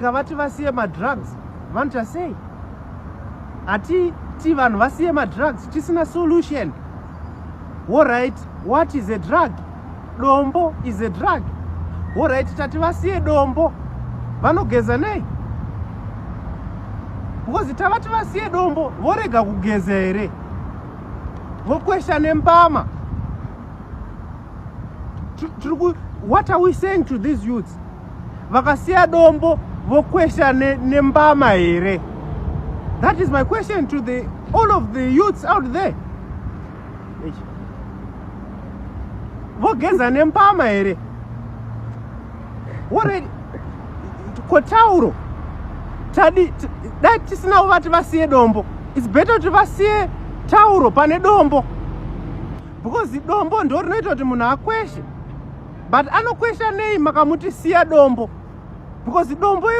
Tikavati vasiye madrugs, vanoita sei? Hatiti vanhu vasiye madrugs tisina solution. Alright, what is a drug? Dombo is a drug. Alright, tati vasiye dombo, vanogeza nei? Because tavati vasiye dombo, vorega kugeza here? Vokwesha nembama? What are we saying to these youths? Vakasiya dombo, vokwesha nembama here? That is my question to the all of the youths out there. Eish. Vogeza nembama here? Already kotauro tadi dai tisina kuvati vasiye dombo, it's better kuti vasiye tauro pane dombo, because dombo ndo rinoita kuti munhu akweshe. But anokwesha nei makamuti siya dombo? Because dombo